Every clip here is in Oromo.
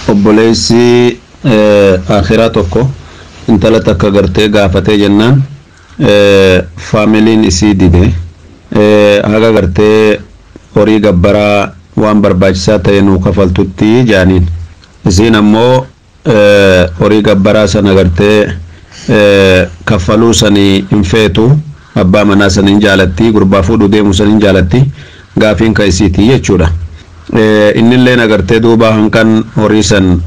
Obboleessi akhiraa tokko intala takka gartee gaafatee jennaan faamiliin isii dide, haga gartee horii gabbaraa waan barbaachisaa ta'e nuu kafaltutti jaaniin. Isiin ammoo horii gabbaraa sana gartee kaffaluu sanii hin feetu, abbaa manaa saniin jaalatti, gurbaa fuudhuu deemu saniin jaalatti, gaafiin ka isiitii jechuudha. Innilleen agartee duuba hanqan horii san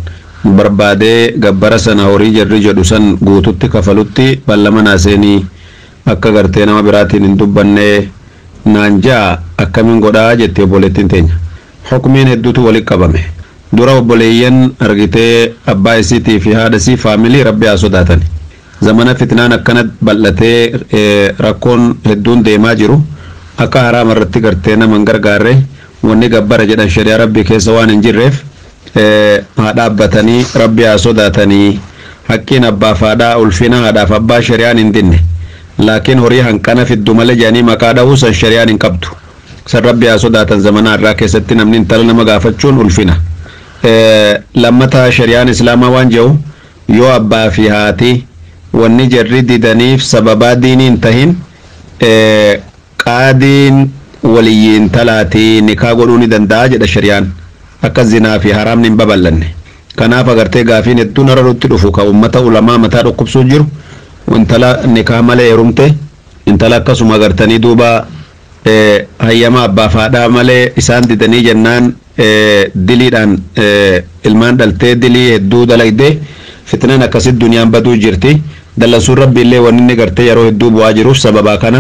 barbaadee gabbara sana horii jarri jedhu san guututti kafalutti ballama naa seenii akka gartee nama biraatiin hin dubbanne naan ja'a, akkamiin godhaa jetti obboleettiin teenya. Hukumiin hedduutu walitti qabame. Dura obboleeyyan argitee abbaa isiitii fi haadha isii faamilii rabbi haa sodaatan. Zamana fitnaan akkana bal'atee rakkoon hedduun deemaa jiru akka haraama irratti gartee nama hin gargaarre, wanni gabbara jedhan shari'aa rabbii keessa waan hin jirreef haa dhaabbatanii rabbi haa sodaatanii. Haqqiin abbaaf haadhaa, ulfina haadhaaf abbaa shari'aan hin dinne, laakiin horii hanqana fiddu malee jedhanii maqaa dhahuu san shari'aan hin qabdu. San rabbi haa sodaatan. Zamana har'aa keessatti namni intala nama gaafachuun ulfina. Lammata shari'aan islaamaa waan jedhu, yoo abbaa fi haati wanni jarri didaniif sababaa diinii hin tahin, qaadiin waliyyi intalaatii nikaa godhuu ni danda'a jedha shari'aan, akka zinaa fi haraamni hin babal'anne. Kanaaf agartee gaafiin hedduun har'a nutti dhufu ka ummata ulamaa mataa dhukkubsuu jiru, intala nikaa malee heerumte, intala akkasuma agartanii duuba hayyama abbaaf haadhaa malee isaan didanii jennaan diliidhaan ilmaan dhaltee dilii hedduu dalagdee fitnaan akkasit duniyaan baduu jirti. Dallansuun rabbi illee wanni inni gartee yeroo hedduu bu'aa jiruuf sababaa kana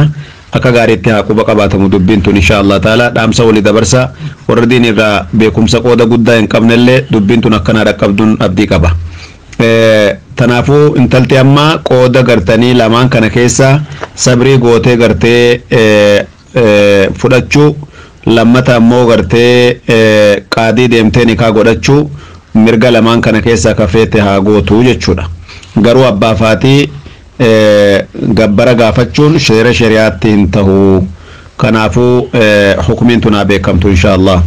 akka gaariitti haa quba qabaatamu dubbiin tun, insha Allah taala. Dhaamsa walii dabarsa. Warra diin irraa beekumsa qooda guddaa hin qabnellee dubbiin tun akkanaa dhaqqabduun abdii qaba. Tanaafuu intalti amma qooda gartanii lamaan kana keessa sabrii gootee gartee fudhachuu, lammata ammoo gartee qaadii deemtee nikaa godhachuu, mirga lamaan kana keessa ka feete haa gootu jechuudha. Garuu abbaa faatii gabbara gaafachuun seera shari'aatti hin tahu. Kanaafuu hukumiin tun haa beekamtu insha Allah.